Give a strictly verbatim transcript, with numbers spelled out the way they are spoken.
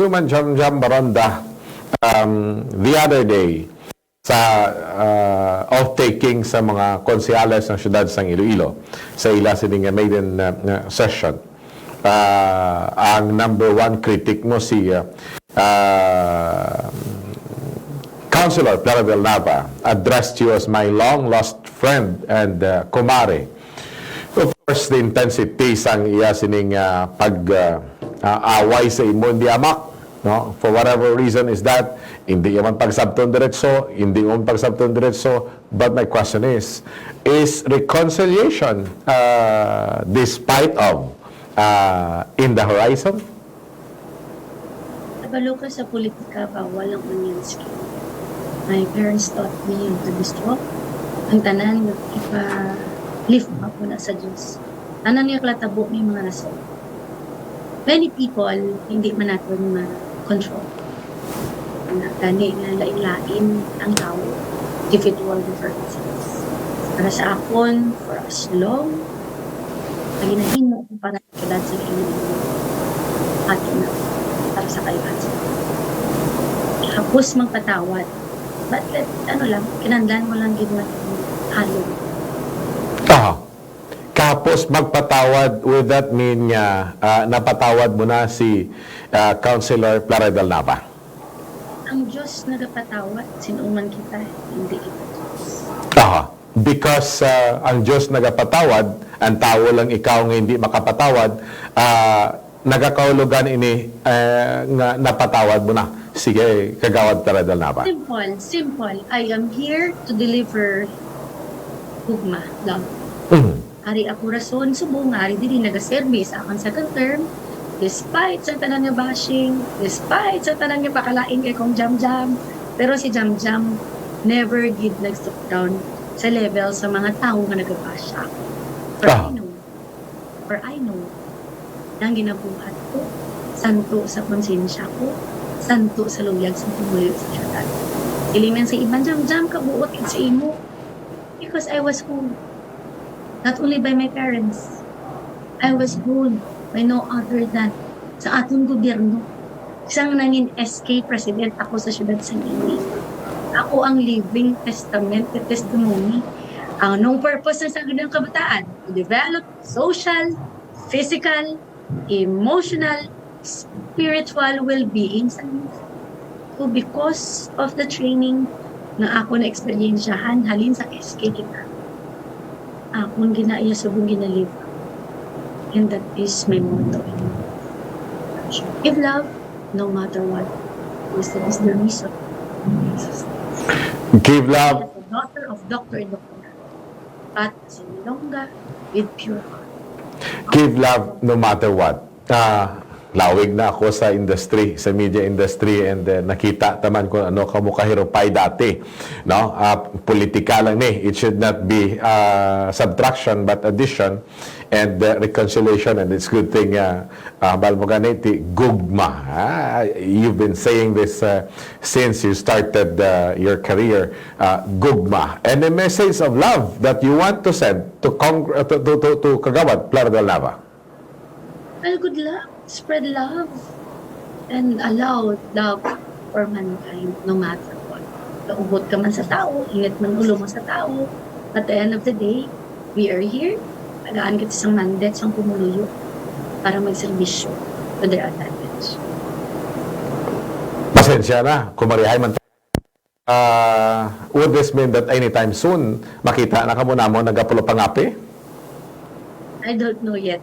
Congresswoman Jam Jam Baronda, um, the other day, sa, ah, oath-taking sa mga konsehales sang siyudad sang Iloilo sa ila sini nga maiden, ah, nga session. Ah, ang number one critic mo si, ah, ah, Councilor Plaridel Nava addressed you as my long lost friend and, ah, kumare. Of course, the intensity sang iya sining, ah, pag, ah, ah, away sa imo, hindi amak, no? For whatever reason is that, hindi man pagsabton diretso, hindi man pagsabton diretso, but my question is, is reconciliation, ah, despite of, ah, in the horizon? Kabalo ka sa politika, bawal ang onion skin. My parents taught me to be strong. Ang tanan, ipa-leave mo na sa Diyos. Tanan nga klatabo may mga rason. Many people, hindi man naton ma-control. Gani nga lain-lain ang tawo, individual differences. Para sa akon, for as long nga ginahimo ko para sa edad sa inyo, ato na para sa kalikasan. Hapos magpatawad. But let, ano lang, kinahanglan mo lang gid nga halong. Aha. Kapos magpatawad, would that mean nga, ah, napatawad mo na si, ah, Councilor Plaridel Nava? Ang Diyos nagapatawad, sino man kita, hindi kita Diyos. Aha. Because, ah, ang Diyos nagapatawad, ang tawo lang ikaw nga hindi makapatawad, ah, nagakahulugan ini, eh, nga napatawad mo na. Sige, Kagawad Plaridel Nava. Simple, simple. I am here to deliver gugma, love. Mhm. Ari ako rason, subong nga ari diri nagaserbi sa akong second term, despite sa tanan nga bashing, despite sa tanan nga pakalain kay Cong Jam Jam, pero si Jam Jam never gid nag-stoop down sa level sa mga tawo nga nagabash sa akon. For Ah. I know, for I know, ang ginabuhat ko, santo sa konsensya ko, santo sa luyag sa pumuluyo sa syudad. Silingan sa iban, Jam Jam, kabuot gid sa imo. Because I was whole. Not only by my parents. I was whole by no other than sa aton gobyerno. Sang nangin S K president ako sa siyudad sang Iloilo. Ako ang living testament, the testimony. Ang nung purpose ng Sangguniang Kabataan, to develop social, physical, emotional, spiritual well-being sa mga. So, because of the training nga ako na-eksperyensyahan halin sa S K kita, akon ginaiya subong ginalive. And that is my motto. Give love no matter what. Because that is the reason. Give love. As a daughter of Doctor and Doctor, but as a Ilongga with pure heart. Give love no matter what. Ah, lawig na ako sa industry, sa media industry, and, uh, nakita ta man kung ano kamo kahirupay dati, no? Ah, politika lang ni. It should not be, ah, subtraction but addition and, uh, reconciliation, and it's good thing, uh, uh, bal mo gani ti gugma. Ah, you've been saying this, uh, since you started, uh, your career, uh, gugma. Any message of love that you want to send to Cong-, uh, to, to, to, to Kagawad Plaridel Nava? Well, good luck. Spread love. And allow love for mankind, no matter what. Kaubot ka man sa tao, init man ulo mo sa tao. At the end of the day, we are here. Tagaan kita sang mandate sang pumuluyo para magserbisyo to their advantage. Pasensya na, kumarihay man. Uh, would this mean that anytime soon, makita na kamo namo nagapulo pangapi? I don't know yet.